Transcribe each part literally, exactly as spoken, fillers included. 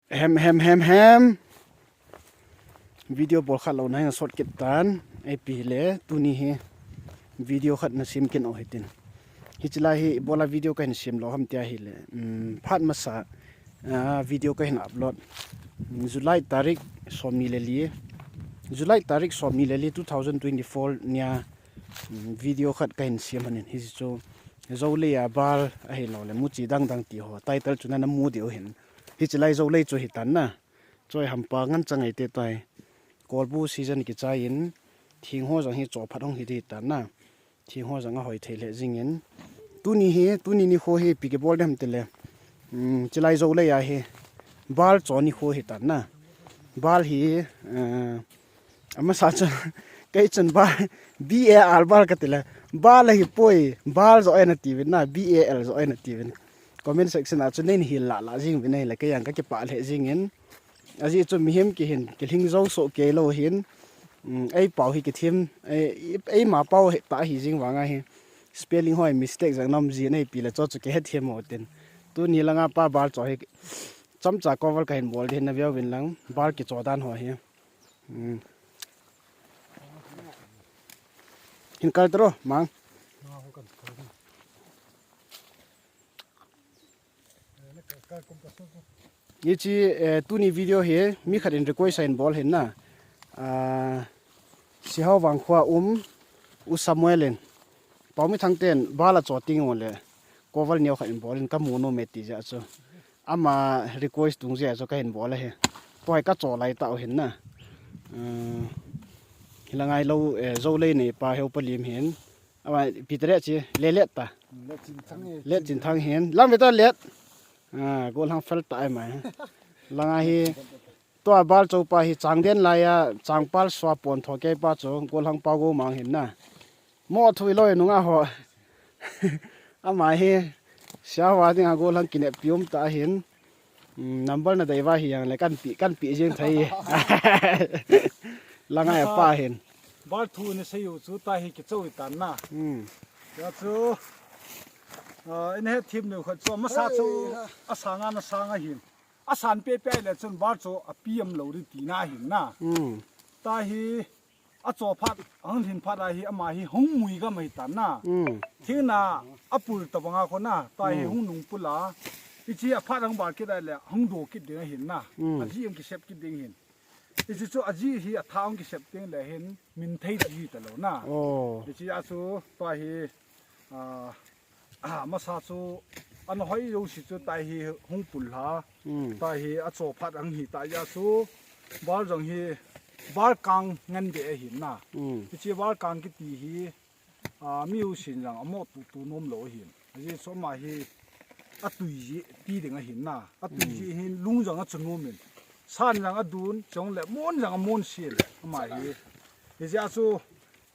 Hem, hem, hem, hem. Video bol khat lou na hin sot kit tan. Ipi le, tuni hi video khat na sem kit u hitin. Hichi lai hi, ibola video kahin sem lou ham tia hile. Um, phat masa, ah, video kahin upload. July tarik somni le li. July tarik somni le li two thousand twenty-four nia, um, video khat kahin sem hanin. Hichu Zolei a bal ahilou le muchi dang dang ti ho. Title chu nana mu diu hin. Hichi lai Zolei chu hitan na. Choi hampa ngan chang ai te tai. Kolbu season kichai in. Thing ho jong hi cho phat hung hi di tan na. Thing ho jong ahoi thei le jingin. Tuni hi, tuni nikho hi ipi kibol dem tile. Um, chilai Zolei a hi. Bal cho nikho hitan na. Bal hi, eh, amasa chu, kei chun bal, B A R bal kati le. Bal ahipoi, bal jo ena tiuvin na, B A L jo ena tiuvin. Comment section a chu nei hil lah lah jing uvin ahile, kei jong kakipah le jingin. Ajeh chu mihem kihin, kilhing jou soh kei lou hin. Um, ei pau hi kithem, ei, eima pau hi ta hi jing vang ahi. Spelling hoi mistake jong nam ji nei pi le cho chu kihet them u tin. Tuni langa pa bal cho hi chomcha cover kahin bol di hin na veu vin lang, bal kicho dan ho hi. Um. Hin kal tro, mang. Hichi, eh, tuni video hi, mi khat in request a hin bol hin na. Ah, Sihao Vangkhua um, U Samuel in. Paomi Thangte in, bal a cho ting u le. Cover neo khat in bol in, kamu nom e ti jeh chu. Ama request tung jeh chu kahin bol ahi. Tua hi kacho lai tau hin na. Ah, hilang ai lou, eh, Zolei nei pa Heupa Lim hin. Ama Peter e chi, le let ta. Let Chin Thang e. Let Chin Thang hin. Lam ve ta let. Ah, gollhang fel ta ai mai. Langa hi. Tua bal cho pa hi chang den lai a, chang pal sua pon tho kei pa chu, gollhang pa go mang hin na. Mo thui loi nunga ho. Ama hi. Sia wa ding a gollhang kinep pium ta hin. Um, number na dei va hi jong le kan pi, kan pi jing thei. Langa a pa hin. Bal thu ni sei u chu ta hi kicho i tan na. Hmm. Ya chu, ah, in he thim neu khat chu, masa chu, asanga na sanga hin. Asan pe pe le chun bal chu, api am lou ri ti na hin na. Hmm. Ta hi, acho phat, ahung lhin phat a hi, ama hi hung mui gam ahi tan na. Hmm. Thing na, apul ta banga kho na, ta hi Hmm. hung nung pula. Hichi aphat hung bal kit a le, hung do kit ding ahin na. Hmm. Aji hung kisep kit ding hin. Hichi chu aji hi atha hung kisep ding le hin, min thei ti hi ta lou na. Oh. Hichi a chu, ta hi, ah, Ah, masa chu, ana hoi jouse chu ta hi hung pul lha. Hmm. Ta hi acho phat ang hi ta ya chu. Bal jong hi, bal kang ngan be ahin na. Hmm. Hichi bal kang kiti hi, ah, mi u sin jong amo tu tu nom lou ahin. Ajeh chu ama hi, atui ji ti ding ahin na. Atui Hmm. ji hin lung jong achu nom in. San jong adun, chong le mon jong amon sin. Ama hi. Hichi a chu,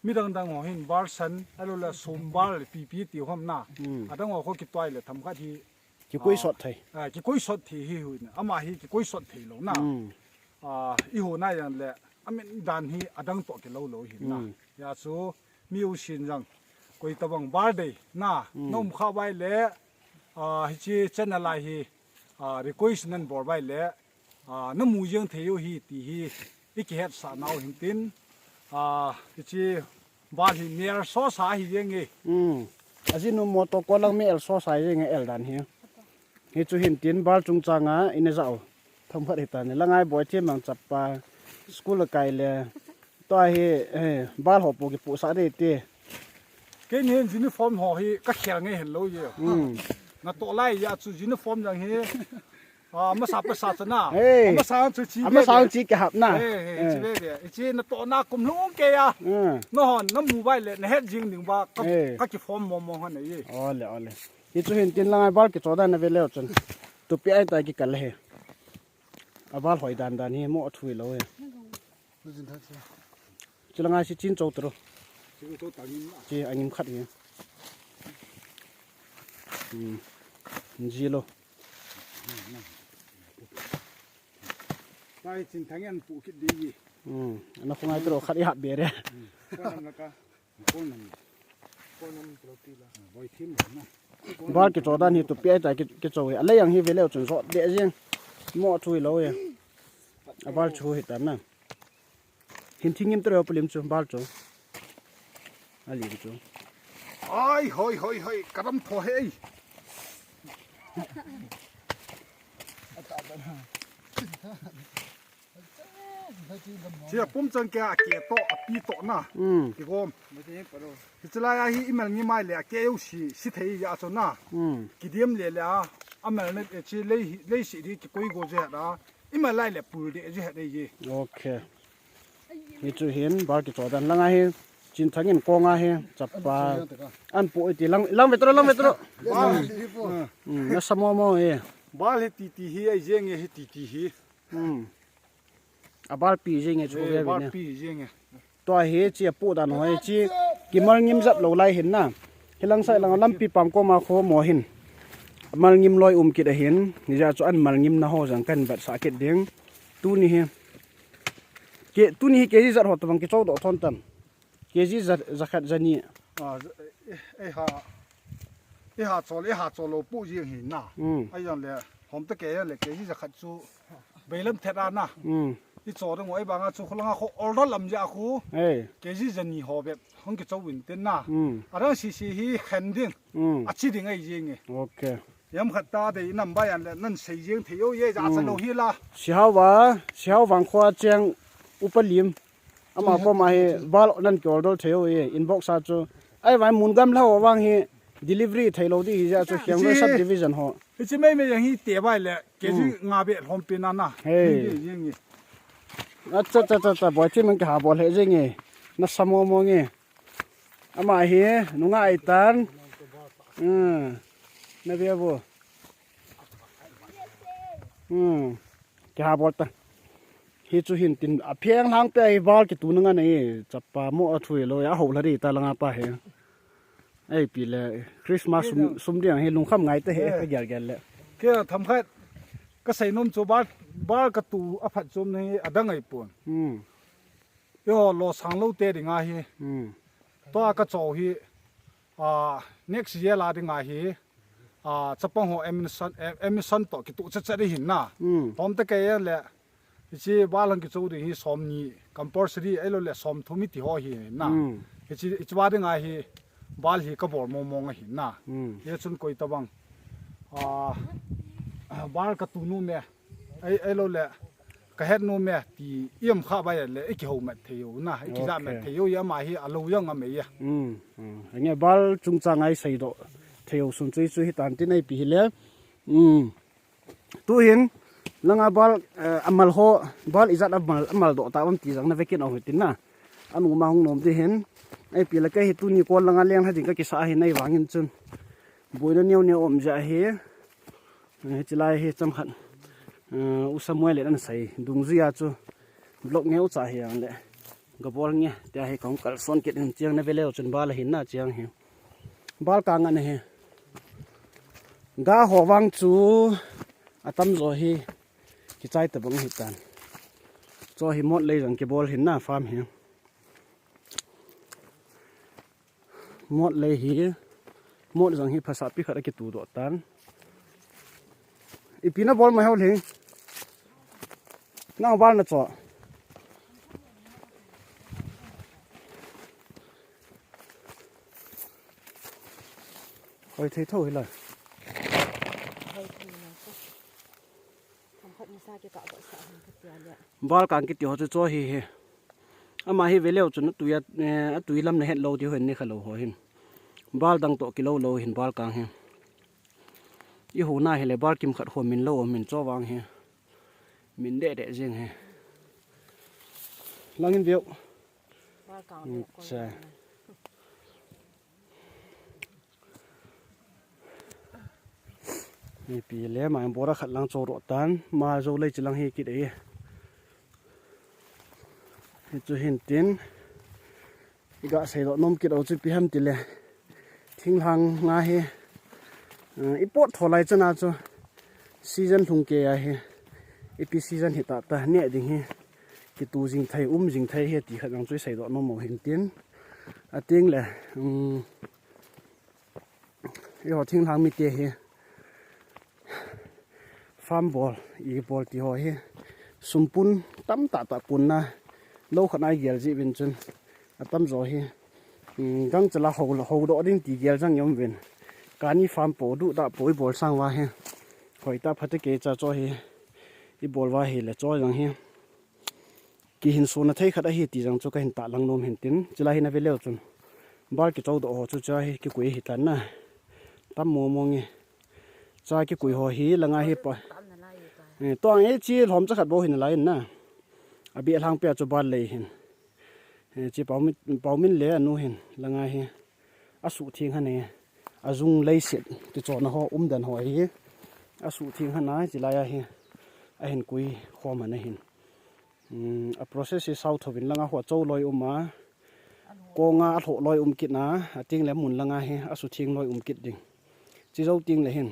Mi dang dang ho hin bal san, ahilou le som bal, pipi ti hom na. Hmm. Adang ho kho kitoi le themkhat hi. Kikoi Ah, sot thei. Ah, kikoi sot thei hi hui na. Ama hi kikoi sot thei lou na. Hmm. Ah, i ho na jong le, amin dan hi adang toh kilou lou hi na. Hmm. Ya chu, mi u sin jong. Koi tabang bal dei na. Hmm. Na um kha bai le, ah, hichi channel a hi, ah, request nan bol bai le, ah, na mu jeng thei u hi ti hi, i kihet sa nau hin tin, ah, hichi bal hi mel so sa hi jeng e. Hmm. Ajinu motor ko lang mel so sa hi jeng e el dan hi. Hichu hin tin bal chung chang a, ina ja u. Themkhat hi ta ni, Langai Boithem mang chapa, school a kai le, Tua hi, eh, bal ho pu kipu sa de ti. Kei ni hin uniform ho hi ka khel nge hen lou ye. Hmm. Na to lai ya chu uniform jang hi. Ah, masa pa sa chana. Hey. Masa chu chi. Ama ve sang ve. Chi ke hap na. Hey, hey, Eh. Chi ve ve. Chi na to na kum lung ke ya. Hmm. Na hon, na mu bai le, na het jing ding ba, ka, Eh. ka ki form mo mo han ye. Ole, ole. Hichu hin tin Langai bal kicho dan na ve leu chun. Tupi ai ta kikal he. Abal hoi dan dan hi mo athui lou he. Chu Langai si chin cho tro. Chi angim khat hi. Hmm. Ji lou. Tai Chin Thang in pu kit di. Hmm. Ana khongai tro khat i hap be re. Hmm. Ko nam la ka. Ko nam. Ko nam tro ti la. Boi thim na. Bal kicho dan hi tupi ai ta ki, kicho hi. Alei ang hi ve leu chun jot de jing. Mo thu lo e. A bal chu hi ta na. Hin thing ngim tro pa lim chu bal chu. A lim chu. Ai, hoi, hoi, hoi, ka ram tho he. Chia pum chang kia a ke to, a pi to na. Hmm. Ki gom. Hi chalai a hi i mal ngi mai le a ke u si, si thei ya chu na. Hmm. Ki diam le le a, a mal ne e chi lei hi, lei si di ki koi go je da. I mal lai le pul de je da ye. Okay. Hi chu hin bal ki cho dan lang a hi. Chin thang in kong a hi. Chapa. An pu i ti lang, lang ve tro, lang ve tro. Bal hi pu. Hmm, na sa mo mo e. Bal hi ti ti hi, ai jeng e hi ti ti hi. Hmm. A bal pi jeng e chu ve ne. Bal pi jeng e. Tua hi chi a pu dan ho hi chi ki mal ngim jap lo lai hin na. Hi lang sai lang lampi pam ko ma kho mo hin. Mal ngim loi um kit a hin. Ni ja chu an mal ngim na ho jang kan vat sa kit ding. Tu ni hi. Ke, tu ni hi ke ji jat ho tabang ki cho do thon tam. Ke ji za, za khat za ni. A, e, e ha. E ha cho le, e ha cho lo pu jeng hi na. Hmm. Ai jang le, hom ta ke jang le, ke ji za khat chu. Beilam thet a na. Hmm. I cho ding oi banga chu khulanga kho order lam ja khu. Hey. Ke ji za ni ho bep. Hong ki cho win ten na. Hmm. Arang si si hi khen ding. Hmm. A chi ding ai jeng e. Okay. Yam khat ta de nam ba yan le nan sei jeng thei o ye ja cha lo hi la. Si hau wa, si hau wang khwa cheng upa lim. Ama ko ma hi bal nan ki order thei o ye inbox a chu. Ai vai mun gam la ho wang hi delivery thei lo di hi ja chu Khiang Loi sub division ho. Hi chi mai mai yang hi te bai le ke ji nga be lhom pe na na. Hey. Hi jeng e. Acha cha cha cha boy chi man ka ha bol he jeng e. Na sa mo mo nge. Ama hi nunga ai tan. Hmm. Na ve bo. Hmm. Ki ha bol ta. Hi chu hin tin a phiang hlang pe hi bal ki tu na nga nei chapa mo a thui lo ya ho la ri ta langa pa he. Ei pi le Christmas sum, sum diang hi lungkham ngai ta he ka gel gel le. Ke tham khat ka sei nom chu bal, bal ka tu a phat chom nei a dang ai pon. Hmm. Yo lo sang lo te ding a hi. Hmm. To a ka cho hi. A, next year la ding a hi. A, chapang ho emission, em-, emission to ki tu cha cha di hin na. Hmm. Tom te ke le. Ichi bal hang ki cho di hi som ni compulsory ai lo le som thu mi ti ho hi na. Hmm. Ichi, ichi ba ding a hi. Bal hi ka bol mo mo nga hi na. Hmm. Ye chun koi ta bang. A, bal ka tu nu me. Ai, ai lo le, ka het nom e, ti iam kha ba ya le, i ki ho mat thei u na, i ki ja mat thei u, ya ma hi a lo yang a me ya. Hmm, hmm. Nge bal chungchang ai sei do thei u sun chu chu hi tan tin ai pi hi le. Hmm. Tu hin, langa bal, eh, amal ho, bal i jat amal, amal do ta bam ti jang na ve kin o hi tin na. Anu ma hung nom ti hin. Ai pi le ka hi tu ni ko langa leng ha ding ka ki sa hi nai vang in chun. Boina neo neo om ja hi. Eh, chilai hi cham khat. Eh, u Samuel le an sai. Dungjui a chu. Block ngeu cha hi ang le. Ga bol nge. Tia hi kong kal son kit hin chiang na ve leo chun bal hin na chiang hi. Bal ka nga na hi. Ga ho wang chu. A tam zo hi. Ki chai ta bang hi tan. Cho hi mot lei jang ki bol hin na farm hi. Mot lei hi, mot jang hi phasa pi khat a ki tu do tan. I pi na bol mai ho lei. Na bal na cho. Hoi thei tho hi la. Hoi thei na ko. Bal kang kiti ho chu cho hi hi. Ama hi veleu chun atui a, eh, atui lam na het lo ti ho hin ni kha lo ho hin. Bal dang to kilo lo hin bal kang hi. I ho na hi le bal kim khat ho min lo min cho vang hi. Min de de jing hi. Langin veu. Bal kang de ko. Ni pi le ma bora khat lang cho ro tan, ma jo lei chi lang hi kit e. Hi chu hin tin, i ga sei do nom kit o chu pi ham ti le. Thinglhang nga hi, eh, i pot tho lai chana chu season lhung ke a hi. Ipi season hi ta ta ne ding hi. Ki tu jing thei, um jing thei hi ti khat lang chu i sei do nom mo hin tin. A ting le, um, Eiho thinglhang mite hi Farm bol, i bol ti ho hi. Sum pun tam tah tah pun na. Lou khat na i gel jeh uvin chun. Atam jo hi. Um, gangchal a ho, ho doh ding ti gel jang i um uvin. Kani farm po duh tah po i bol sang uva hi. Hoi tah pha te kei cha cho hi. I bol uva hi le cho jang hi. Kihin suna thei khat ahi ti jang chu ka hin tahlang nom hin tin. Chulai hin a ve leu chun. Bal kicho doh ho chu cha hi kikui hi tan na. Tam mo mo nge. Cha kikui ho hi langa hi pa. Eh, to ang ei chi lhom cha khat bo hin lai na. Abi lhang pia chu bal lei hin. Eh, chi pau min, pau min le anu hin langa hi. Asuh thing hane. Ajung leiset ti chona ho umdan ho hi. Asuh thing hana chi lai a hi. Ahin kui khom hana hin. Um, a process hi sau thovin langa ho cho loi um a. Konga a lhoh loi um kit na, ating le mun langa hi, asuh thing loi um kit ding. Chi zo ting le hin.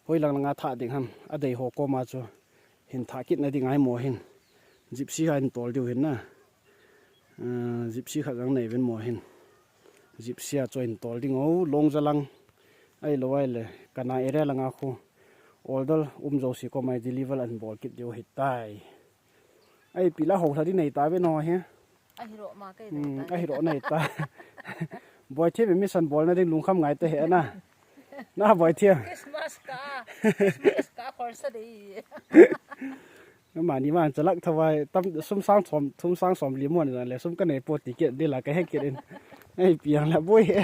Hoi lang langa thah ding ham, adei ho koma chu. Hin thah kit na ding ai mo hin. Gypsy kha in tol diu hin na. Uh, gypsy kha jang nei uvin mo hin. Gypsy a chu in tol ding o, long jalang. Ai lo ai le, kana area langa khu. Order um jo si koma i deliver an bol kit diu hi tai. Ai pila ho hla di nei ta ve no he. Ahi ro ma kai Hmm, dong ta. Ahi ro nei ta. Boi thiam mi san bol na ding lungkham ngai te he na. Na boi thiam. Christmas ka. Christmas ka khol sa dei. Mani man chalak thawai tam sum sang som, sum sang som li mo na le sum ka nei po ti ke de la ka he ke in. Ai piang la boi he.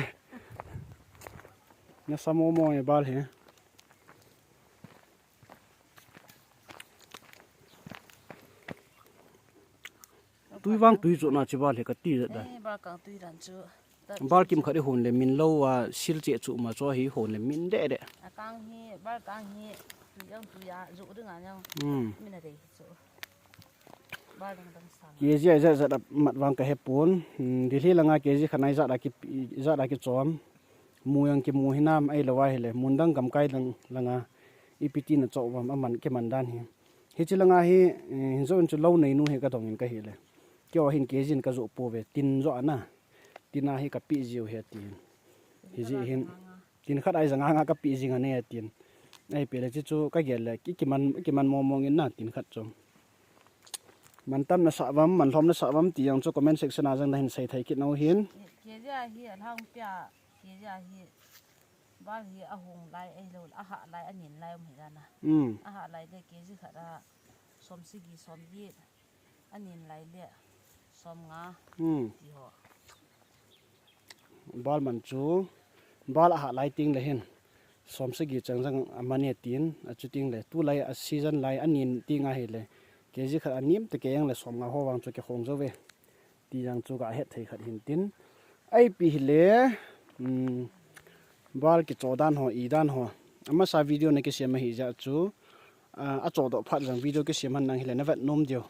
Na samo mo e bal he. Tui vang tui chu na chi bal he ka ti da. Eh, bal kang tui dan chu. Bal kim khat i hon le min lo a sil che chu ma chu hi hon le min de de. A kang hi, bal kang hi, tui yang tui a, zu ding a yang. Hmm. Min a dei chu. Bal dang dang sang. K G a za za da mat vang ka he pon. Hmm, Delhi langa K G khat nai za da ki, za da ki chom. Mu yang ki mu hinam ai lo wa hi le. Mun dang gam kai dang langa. I piti na cho vam a man ke man dan hi. Hichi langa hi, eh, hin zo in chu lo nei nu hi ka dong in ka hi le. Keo hin K G in ka zo po ve, tin zo ana. Tin a hi ka pi jiu he tin. Hi ji hin, tin khat ai za nga nga ka pi jing ane tin. Ai pe le chi chu ka gel le, ki, ki man, ki man mo mo ngin na tin khat chu. Man tam na sa vam, man lhom na sa vam ti yang chu comment section a jang na hin sei thei kit nau hin. K G a hi a lang pia, K G a hi. Bal hi a hung lai, ei lo, a ha lai, a nin lai um hi dan a. Hmm. A ha lai le K G khat a, som sagi, som get, a nin lai le, som nga, Hmm. ti ho. Bal man chu, bal a ha lai ting le hin, som sagi chang chang a man e tin, a chu ting le, tu lai a season lai, a nin ting a hi le, K G khat a nim te ke yang le som nga ho vang chu ke khong zo ve. Ti jang chu ka het thei khat hin tin. Ai pi hi le, um, bal ki cho dan ho, i dan ho. Ama sa video na ki siam hi ja chu, a, a cho do phat jang video ki siam han nang hi le na vet nom diu.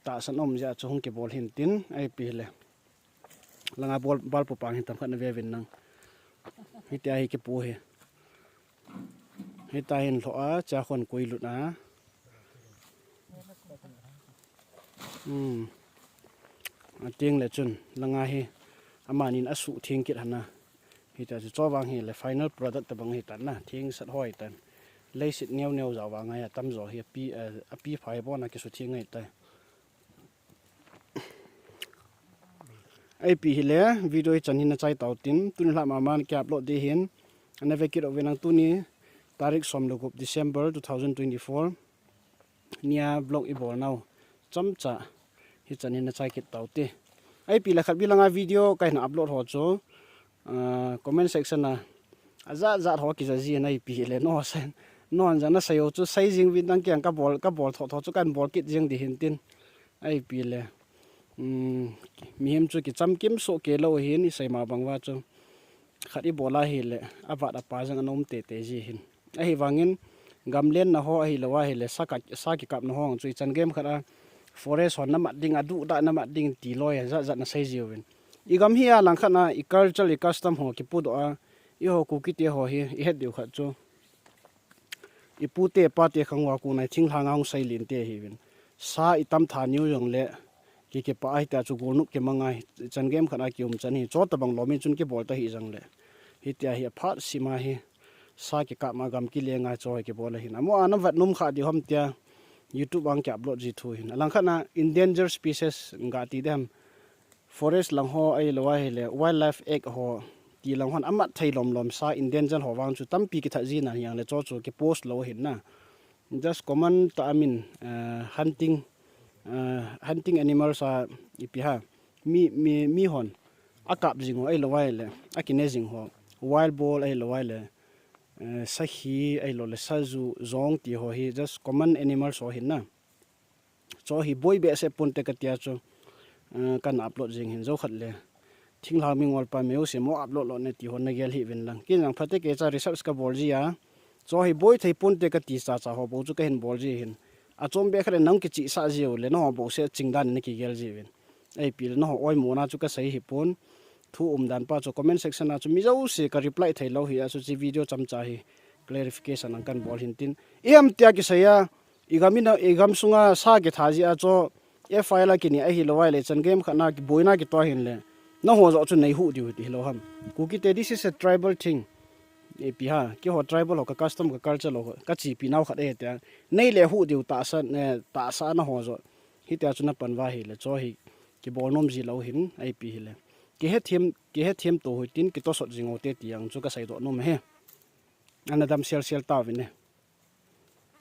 Ta san om ja chu hung ki bol hin tin, ai pi hi le. Langa bol, bal pu pang hin tam khat na ve vin nang. Hi ti a hi ki pu hi. Hita hin lho a, cha khon koi lut a. Hmm. A ting le chun, langa hi, amanin a su thing kit hana. Hita chu cho vang hi le final product ta bang hi tan na, thing sat hoi tan. Leisit neo neo jaw vang a tam jo hi a pi, eh, a pi phai bon a ki su thing ngai ta. Ai pi hi le, video hi chan hin na chai tau tin, tuni hla mama ki upload di hin, ana ve kit uvin nang tuni, tarik som le gup December two thousand twenty-four, nia vlog i bol nau, chomcha, hi chan hin na chai kit tau ti. Ai pi le khat bi langa video ka hin upload ho chu, ah, comment section a, a jat jat ho ki ja ji na ai pi le no sen, no an ja na sai ho chu sai jing vin dang kiang ka bol, ka bol tho tho chu kan bol kit jing di hin tin. Ai pi le. Um, mihem chu ki cham kim so ke lo hin i sai ma bang va chu. Khat i bol a hi le, a vat a pa jang a nom te te ji hin. Ahi vangin, gamlen na ho ahi lo ahi le, sa ka, sa ki kap na ho chu i chan game khat a, forest ho na mat ding, a du da na mat ding ti loi, ja, ja na sai ji uvin. I gam hi a lang khat na, i culture, i custom ho ki pu do a, i ho Kuki te ho hi, i het diu khat chu. I pu te pa te khang wa ku nai thing hlang a hung sai lin te hi vin. Sa i tam tha niu jong le, ki ki pa ai ta chu gul nup ki mangai, chan game khat a ki um chan hi, cho ta bang lo min chun ki bol ta hi jang le. Hi tia hi a phat sima hi, sa kikap ma gam kilenga cho hi kibol ahin. Amo ana vat nom kha di ham tia YouTube ang ki upload ji thu hin. Alang khat na endangered species nga ti dem. Forest lang ho ahilou ahile Wildlife Act ho ti lang hon amat thei lom lom sa endangered ho vang chu tampi kithat ji na hiang le cho chu ki post lou hin na. Just common ta amin uh, hunting uh, hunting animals a ipi ha mi mi mi hon akap jing ho ahilou ahile akine jing ho wild boar ahilou ahile uh, sakhi ahilou le saju jong ti ho hi just common animals ho hin na. Cho hi boi behseh ponte katia chu uh, kan upload jing hin jo khat le thinglhang mingol pa meu se mo upload lo ne ti ho na gel hi vin lang kin jang phate ke cha research ka bol ji a. Cho hi boi thei ponte kati cha cha ho bo chu ka hin bol ji hin. Achom be khat le nang kichi sa ji u le na ho bo se chingdan ne kigel ji vin. Ai pi le na ho oi mo na chu ka sei hi pon. Thu um dan pa chu comment section a chu mi jo se ka reply thei lo hi a chu chi video cham cha hi clarification ang kan bol hin tin. Iam tia ki sei a igam ina igam sunga sa ki tha ji a cho F I R la kini ahilou ahile chan game khat na kiboina kitoh hin le. Na ho jo chu nei hu diu ti hilou ham. Kuki te this is a tribal thing. Ipi ha, ki ho tribal ho ka custom ka culture lo ka chi pi nau khat e te. Nei le hu diu ta sa ne ta sa na ho jo. Hi te chu na pan va hi le cho hi kibol nom ji lo hin ai pi hi le. Ki he thiam ki he thiam to hu tin ki to sot jing o te ti ang chu ka sai do nom he. Ana dam sel sel ta vin ne.